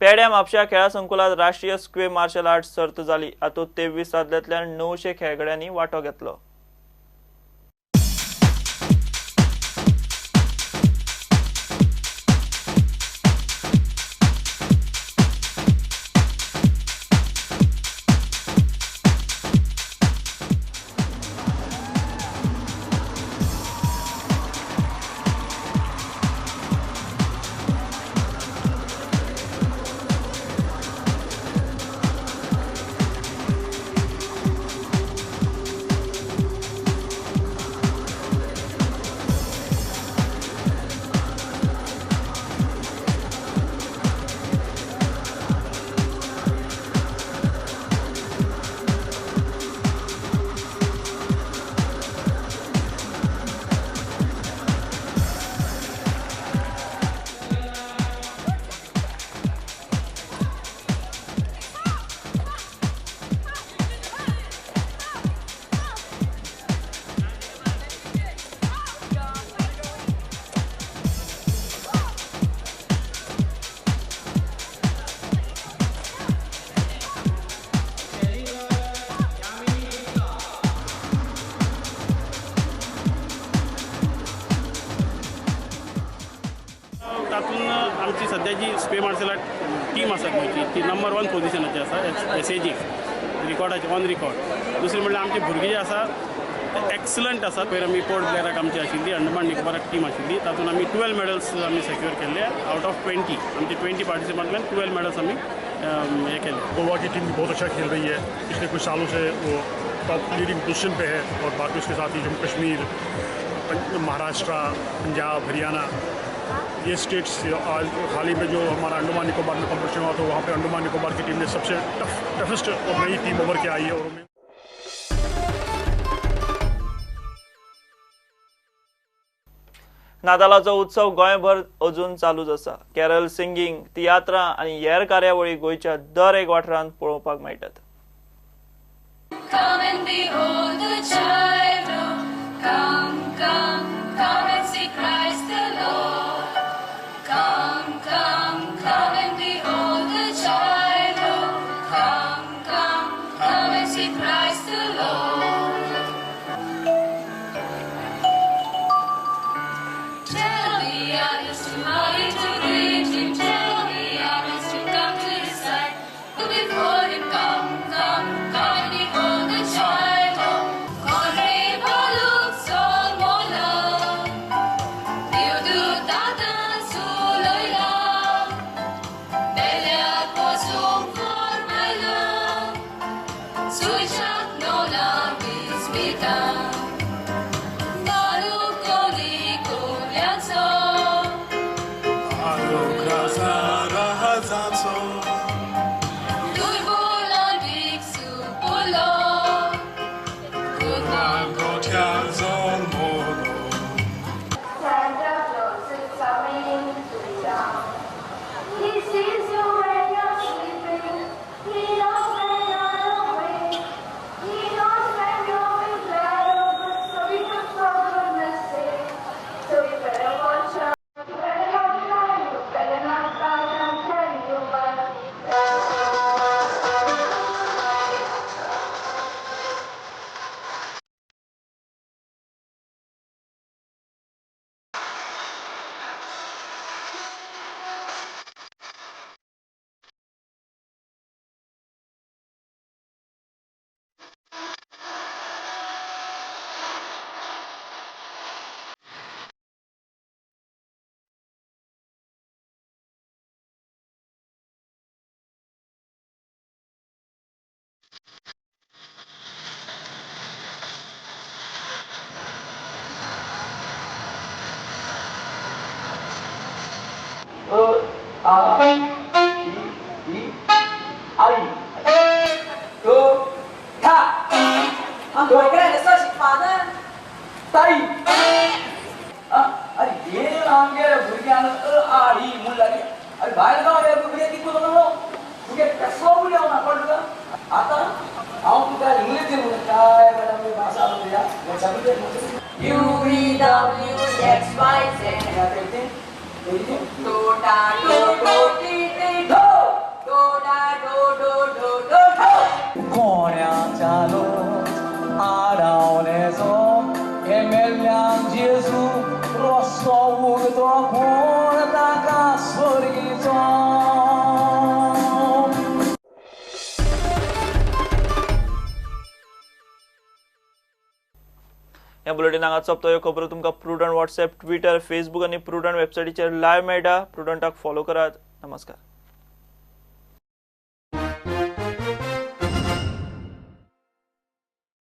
पेड्या म्हापश्या खेळा संकुलात राष्ट्रीय स्क्वे मार्शल आर्ट्स सर्त जाली. हातूंत 23 राज्यांतल्या 900 खेळगड्यांनी वांटो घेतलो. आमची सद्याची स्क्वे मार्शल आर्ट टीम आसा गोंयची ती नंबर 1 पोझिशनाची आसा एस ए जी रिकॉर्डाचे ऑन रिकॉर्ड. दुसरें म्हणल्यार आमची भुरगीं जे आसा ते एक्सलंट आसात. पयर आमी पोर्ट ब्लेराक आमची आशिल्ली अंडमान निकोबाराक टीम आशिल्ली तातूंत आमी 12 मेडल्स आमी सेक्युअर केल्ले आउट ऑफ 20. आमचे 20 पार्टिसिपंटांतल्यान 12 मेडल्स आमी हे केले. गोवा की टीम बहुत अच्छा खेल रही है, पिछले कुछ सालों से वो टॉप लीडिंग पोजिशन पे है और बाकी उसके साथ ही जम्मू कश्मीर, महाराष्ट्र, पंजाब, हरियाणा ये स्टेट्स. आज हाल ही में जो हमारा अंडमान निकोबार में कॉम्पिटिशन हुआ तो वहाँ पे अंडमान निकोबार की टीम ने सबसे टफेस्ट और नई टीम उभर के आई है. और नातालाचो उत्सव गोंयभर अजून चालूच आसा. कॅरल सिंगींग, तियात्रां आनी हेर कार्यावळी गोंयच्या दर एक वाठारांत पळोवपाक मेळटात. Come, come, come and behold the child, oh. Come, come, come and see Christ the Lord. Tell the others to hurry to greet him, tell the others to come to his side, go before him, come, come, come and behold the child, oh. Corre volux sol mola, A, I, I, 2, 他，啊，我跟你说是反的，对，啊，अरे ये आमगे भुरग्यान अ आ E म्हणून लागले, अरे भायर गांव रे भुरगे कितको जाणो तुगे कसो उलयना ना कळ्ळें तुका. आतां हांव तुका इंग्लिश म्हणून काय मॅडम भाशा उलया U V W X Y Z. To ta to to T T to. कालोच आडावलेचो हे मेल्ल्यान जेजू रस्तो उगतो कोण ताका स्वर्गीचो. ह्या बुलेटिन हांगा सोंपता. ह्यो खबरो तुमकां प्रुडंट वॉट्सएप, ट्विटर, फेसबूक आनी प्रुडंट वेबसायटीचेर लायव्ह मेळटा. प्रुडंटाक फॉलो करात. नमस्कार.